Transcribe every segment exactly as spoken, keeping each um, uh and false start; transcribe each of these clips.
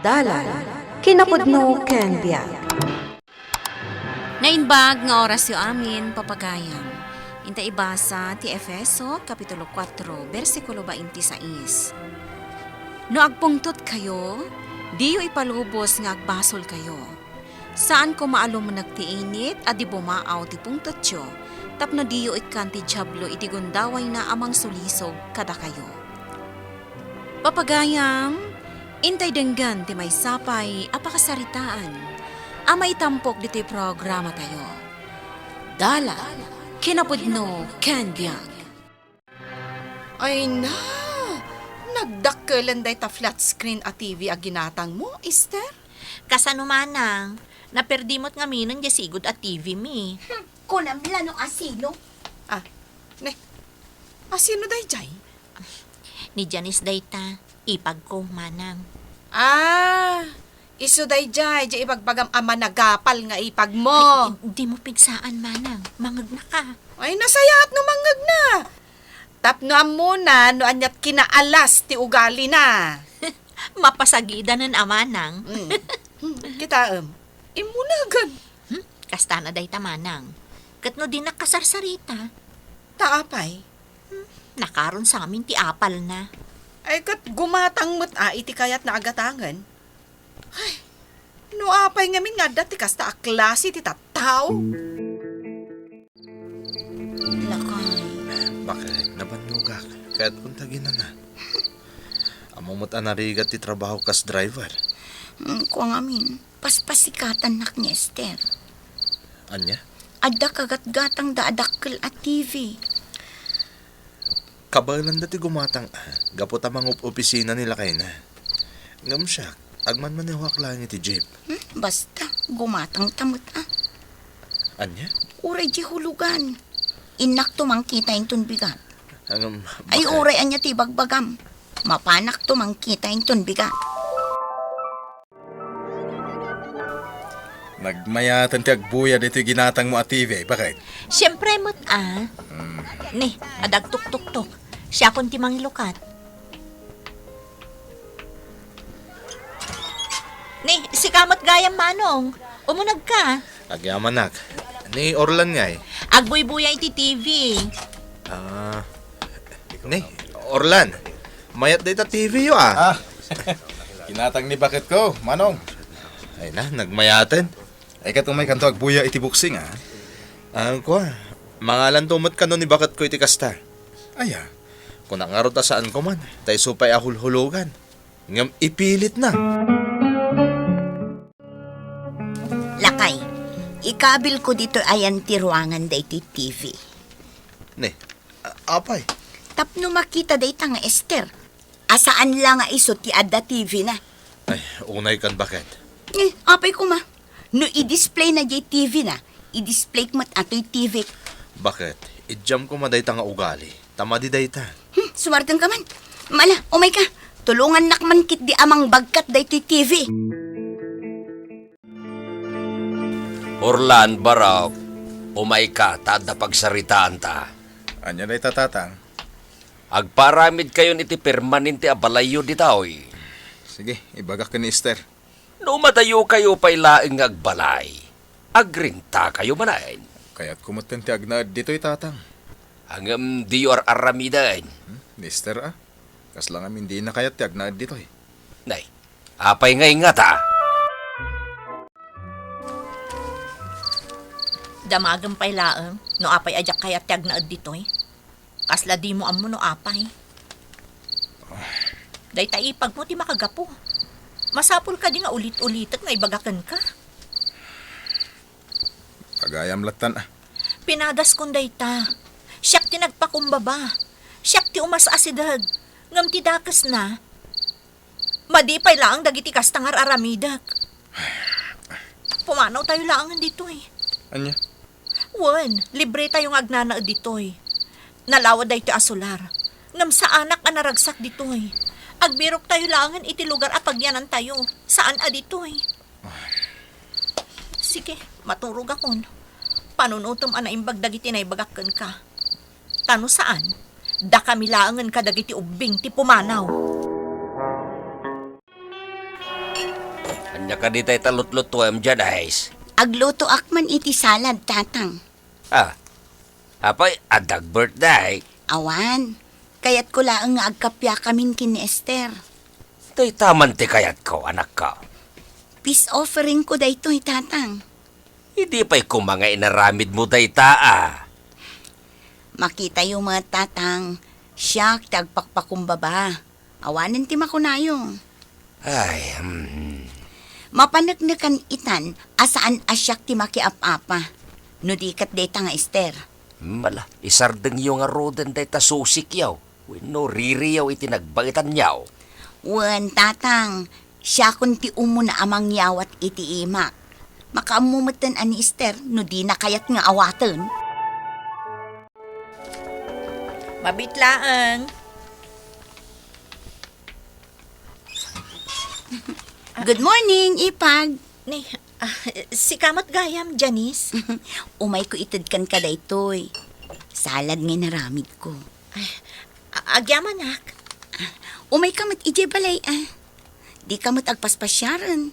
Dalan, kinapudno ken biag. Naimbag nga orasyo amin, papagayam. Inta ibasa ti Efeso, Kapitulo kuatro, bersikulo twenty-six. No agpungtotkayo, diyo ipalubos nga agbasolkayo. Saan koma a lumneg ti init a di bumaaw ti pungtotyo, tapno diyo ikkan ti Diablo iti gundawayna a mangsulisog kadakayo. Papagayam, intay denggen ti maysa pay a pakasaritaan a maitampok ditoy programatayo. Dalan, kinapudno, ken biag. Ay na! Nagdakkelen dayta flat screen a T V a ginatangmo, Esther? Kasano manang? Naperdi met ngamin diay sigud a T V mi. Hmm, kunam la no asino? Ah, ne. Asino daydiay? Ni Janice dayta, ipagko, manang. Ah, isu daydiay, diay ibagbagam a managapal nga ipagmo. Ay, di mo pigsaan, manang. Mangegnaka. Ay, nasayaat no mangngegna. Tapno ammona no aniat kinaalas ti ugalina. Mapasagidanen a manang. Mm. Hmm, kitaem. Immunagan. Hmm? Kastana dayta manang. Ket no dinak kasarsarita? Ta apay? Hmm, nakaron samin ti apalna. Ay, ket gumatang met a iti kayatna a gatangen. Ay, no apay ngamin nga adda ti kasta a klase ti tattao? Lakay. Bakit? Nabannogak. Kayat kunta ginana. Ammom met a narigat ti trabaho kas driver. Mm, kua ngamin, paspasikatannak ni Esther. Ania? Adda kagatgatangda a dakkel a T V. Kabaelanda ti gumatang, ah, gapu ta mangup-opisina ni lakayna. Ngem siak, agmanmanehoak laeng iti jeep. Hmm, basta, gumatangta met, ah. Ania? Uray di hulugan. Innakto mangkita inton bigat. Ngem, ay, bakit? Uray ania ti ibagbagam. Mapanakto mangkita inton bigat. Nagmayaten ti agbuya ditoy ginatangmo a T V, bakit? Siempre met, ah. Hmm. Ni, adda agtuktuktok. Siakon ti mangilukat. Ni, sika met gayam, Manong. Umunegka. Agyamanak. Ni Orlan ngay? Agbuybuya iti T V. Ah. Ni, Orlan. Mayat dayta T V yo, ah. Ah. Ginatang ni baketko, Manong. Ay na, nagmayaten. Ay, ket umaykanto agbuya iti boxing, ah. Ah, kua, mangalanto met kano ni baketko iti kasta. Aya? Kunak ngarud a saanko man, ta isu pay a hulhulogan. Ngem ipilitna. Lakay, ikabilko ditoy ayan ti ruangan daytoy T V. Ne, a-, apay? Tapno makita dayta nga Esther. A saan la nga isu ti adda T V na. Ay, unay kan baket. Eh, apay koma. No i-display na diay T V na, i-display met atoy T V. Baket, idiam koma dayta nga ugali. Ta madi dayta. Hmm, sumarteng ka man. Mala, umay ka. Tulongannak man ketdi a mangbagkat daytoy T V. Orlan, Barok, umay ka, ta adda pagsaritaanta. Ania dayta, Tatang? Agparamidkayon iti permanente a balayyo ditoy. Sige, ibagak ken ni Esther. No madayokayo pay laeng nga agbalay, agrentakayo manen. Kayatko metten ti agnaed ditoy, Tatang. Ngem diyo ar-aramiden. Hmm, Esther, ah. Kasla ngamin dina kayat ti agnaed ditoy. Nay, apay nga ingata? Damagem pay laeng no apay a diak kayat ti agnaed ditoy. Kasla dimo ammo no apay. Dayta ipagmo ti makagapu. Masapul kadi nga ulit-ulitek nga ibaga kenka? Agayam lattan, ah. Pinadaskon dayta. Siak ti nagpakumbaba. Siak ti umas-asideg. Ngem ti dakesna, madi pay laeng dagiti kasta nga ar-aramidek. Pumanawtayo laengen ditoy. Ania? Wen, libretayo nga agnanaed ditoy. Nalawa daytoy a solar. Ngem saanak a naragsak ditoy. Agbiroktayo laengen iti lugar a pagyanantayo. Saan a ditoy. Sige, maturogakon. Panunotem a naimbag dagiti naibagak kenka. Ta no saan, dakami laengen kadagiti ubbing ti pumanaw. Ania kadi dayta lutlutuem, Janice? Aglutoak man iti salad, Tatang. Ah, apay, adda birthday? Awan. Kayatko laeng nga agkappia kamin ken ni Esther. Dayta man ti kayatko, anakko. Peace offering ko daytoy, Tatang. Idi pay koma nga inaramidmo dayta, a. Makitayo met, Tatang. Siak ti agpakpakumbaba. Awanen ti makunayo. Ay, hmm. Mapaneknekan itan a saan a siak ti makiap-apa. No di ket dayta nga Esther. Mala, isardengyo ngaruden dayta susikyo. Wenno ririyo iti nagbaetanyo. Wen, Tatang, siakon ti umuna a mangyawat iti imak. Makaammo metten a ni Esther no dina kayat nga awaten. Mabit laeng. Good morning, Ipag. Ni, ah, sika met gayam, Janice? Umayko ited kenka daytoy. Salad nga inaramidko. Ay, a-, agyamanak. Umayka met idiay balay, a. Dika met agpaspasiaren.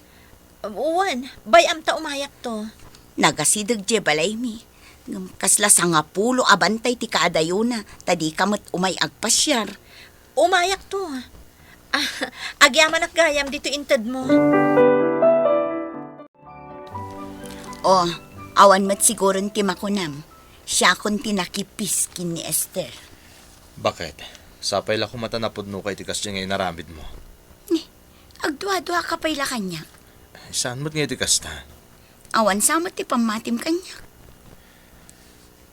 Wen, bay-am ta umayakto. Nagasideg diay balaymi. Ngem kasla sangapulo a bantay ti kaadayona, ta dika met umay agpasiar. Umayakto. Ah, agyamanak gayam ditoy intedmo. Oh, awan met siguron ti makunam. Siakon ti nakipis ken ni Esther. Baket? Sapay la koma ta napudnoka iti kasdiay nga inaramidmo. Ni, agduaduaka pay la kaniak. Saan met nga iti kasta? Awan sa met ti pammatim kaniak.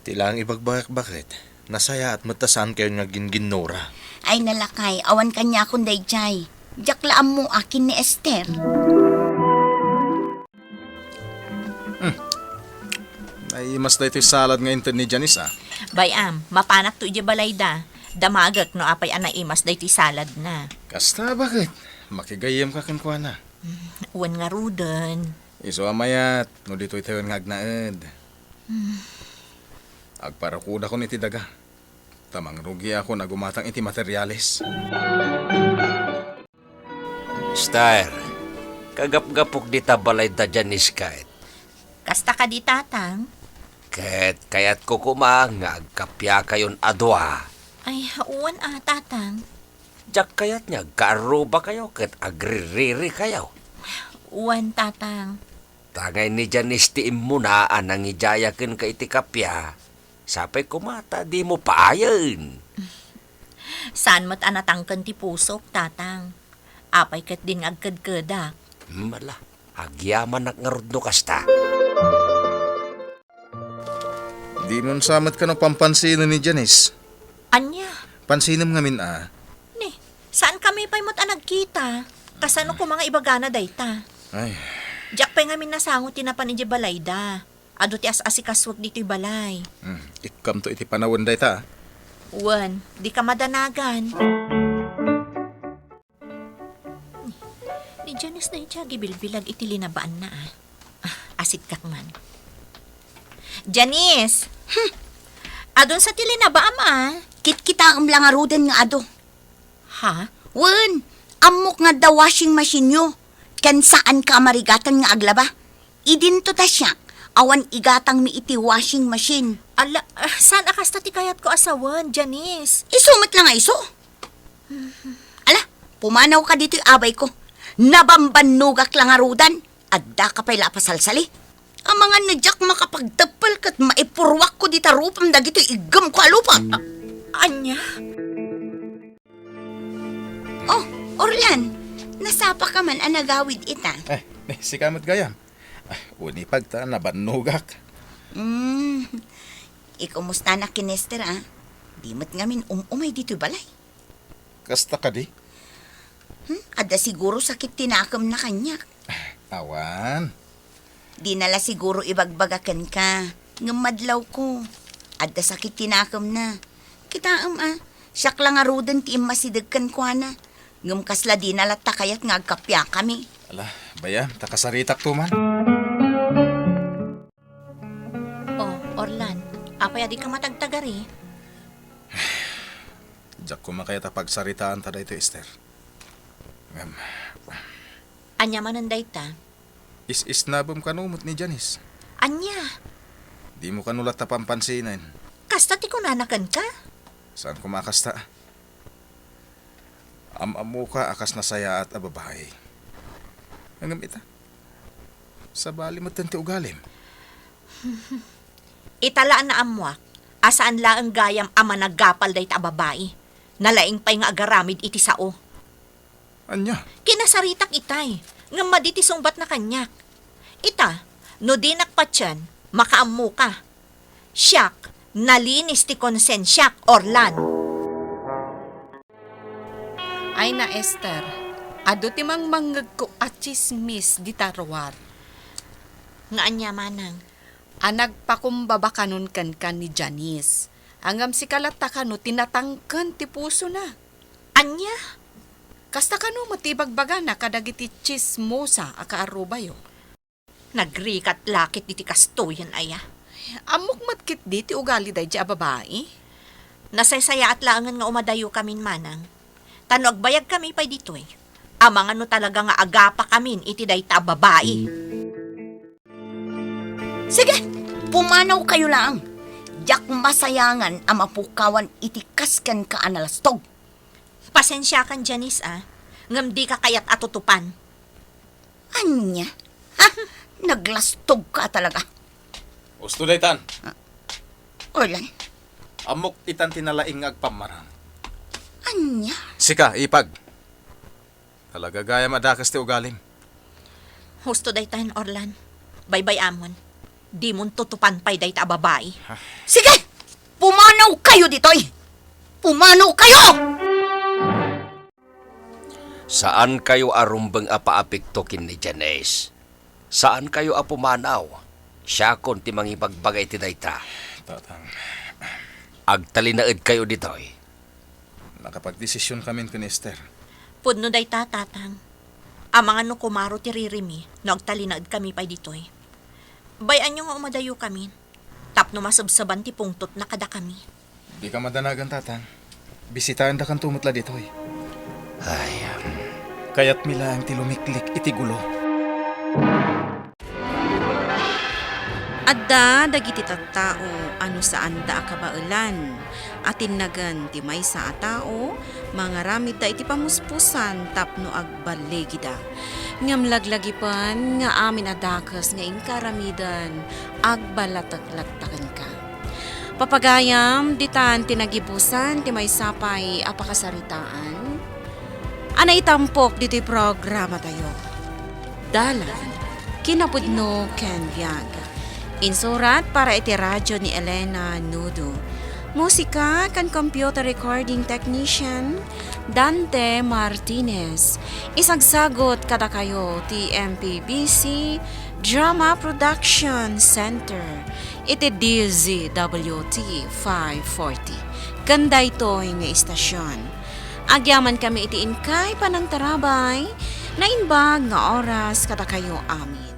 Ti laeng ibagbagak, Baket, nasayaat met ta saankayon nga agginginnura. Ay, nalakay, awan kaniakon daydiay. Diak la ammo a ken ni Esther. Hmm. Naimas daytoy salad nga inted ni Janice, a. Bay-am, mapanakto idiay balayda. Damagek no apay a naimas daytoy saladna. Kasta, Baket? Makigayyemka kenkuana. Hmm, wen ngaruden. Isu a mayat, no ditoy tayon nga agnaed. Hmm. Agparukodakon iti daga. Ta mangrugiakon a gumatang iti materiales. Esther, kagapgapok dita balayda Janice ket. Kasta kadi, Tatang? Ket kayatko koma nga agkappiakayon a dua. Ay, wen a, Tatang. Diak kayat nga agkaarrubakayo ket agriririkayo. Wen, Tatang. Ta ngay ni Janice ti immuna a nangidiaya kenka iti kappia, sapay koma ta dimo paayen. Saan met a natangken ti pusok, Tatang. Apay ket din nga agkedkedak? Mala, agyamanak ngarud no kasta. Dimon sa met kano pampansinen ni Janice. Ania? Pansinem ngamin a. Ni, saankami pay met a nagkita. Kasano koma nga ibagana dayta? Ay. Diak pay ngamin nasango ti napan idiay balayda. Adu ti as-asikasuek ditoy balay. Hmm, ikkamto iti panawen dayta, a. Wen, dika madanagan. Ni Janice dayta agibilbilag iti linabaanna, a. Ah, asiddek man. Janice! Hmm. Adun sa ti linabaam, a. Kitkitaem la ngaruden nga adu. Ha? Wen, ammok nga adda washing machine-yo. Ken saanka a marigatan nga aglaba. Idinto ta siak, awan igatangmi iti washing machine. Ala, ah, saan a kasta ti kayatko a sawen, Janice? Isu met la nga isu. Ala, pumanawka ditoy abayko. Nabambannogak la ngaruden. Addaka pay la a pasalsali. Amangan no diak makapagteppel ket maipurruakko dita rupam dagitoy iggemko a lupot. Ania? Oh, Orlan, nasapaka man a nagawid ita? Eh, ni, sika met gayam. Ah, unipag ta nabannogak. Hmm, ikumustanak ken ni Esther, a? Di met ngamin um-umay ditoy balay. Kasta kadi? Hmm, adda siguro sakit ti nakemna kaniak. Awan. Dina la siguro ibagbaga kenka, ngem madlawko. Adda sakit ti nakemna. Kitaem a, siak la ngaruden ti immasideg kenkuana. Ngem kasla dina latta kayat nga agkappiakami. Ala, bay-am, ta kasaritakto man. Oh, Orlan, apay a dika matagtagari? Diak koma kayat a pagsaritaan ta daytoy, Esther. Ngem, ania manen dayta? Is-isnabem kano met ni Janice? Ania? Dimo kano latta pampansinen? Kasta ti kunana kenka? Saan koma a kasta? Am-ammoka a kas nasayaat a babai. Ngem ita, sabali metten ti ugalim. Ita la a naammoak a saan laeng gayam a managapal dayta a babai. Nalaing pay nga agaramid iti sao. Ania? Kinasaritak itay, ngem madi ti sungbatna kaniak. Ita, no dinak patien, makaammoka. Siak, nalinis ti konsensiak, Orlan. Ay na, Esther, adu ti mangmangngegko a tsismis dita ruar. Nga ania manang? A nagpakumbaba kanon kenka ni Janice. Ngem sika latta kano ti natangken ti pusona. Ania? Kasta kano met ti ibagbagana kadagiti tsismosa a kaarubayo? Nagrigat la ketdi ti kastoyen aya. Ammok met ketdi ti ugali daydiay a babai. Nasaysayaat laengen nga umadayokamin manang. Ta no agbayagkami pay ditoy, amangan no talaga nga agapakamin iti dayta a babai. Sige, pumanawkayo laeng. Diak masayangan a mapukawan iti kas kenka a nalastog. Pasensiakan, Janice, a, ngem dika kayat a tutupan. Ania? Ha? Naglastogka talaga. Husto daytan. Orlan. Ammok itan ti nalaing nga agpammarang. Ania? Sika, ipag. Talaga gayam a dakes ti ugalim. Husto daytan, Orlan. Baybay-amon. Dimon tutupan pay dayta a babai. Sige! Pumanawkayo ditoy! Pumanawkayo! Saankayo a rumbeng a paapekto ken ni Janice. Saankayo a pumanaw. Siakon ti mangibagbaga iti dayta. Tatang. Agtalinaedkayo ditoy. Nakapagdesisionkamin ken ni Esther. Pudno dayta, Tatang. Amangan no kumaro ti ririmi no agtalinaedkami pay ditoy. Bay-anyo nga umadayokami tapno masebseban ti pungtotna kadakami. Dika madanagan, Tatang. Bisitaendakanto met la ditoy. Ay, um. Kayatmi laeng ti lumiklik iti gulo. Adda dagiti tattao a no saanda a kabaelan a tinnagan ti maysa a tao, mangaramidda iti pamuspusan tapno agballigida. Ngem laglagipen nga amin a dakes nga inka aramidan, agballatek latta kenka. Papagayam, ditan ti nagibusan ti maysa pay a pakasaritaan a naitampok ditoy programatayo. Dalan, kinapudno ken biag. Insurat para iti radyo ni Elena Nudo. Musika ken computer recording technician, Dante Martinez. Isagsagut kadakayo ti M P B C Drama Production Center iti D Z W T five forty. Ken daytoy nga istasyon, agyamankami iti inkay panangtarabay, naimbag nga oras kadakayo amin.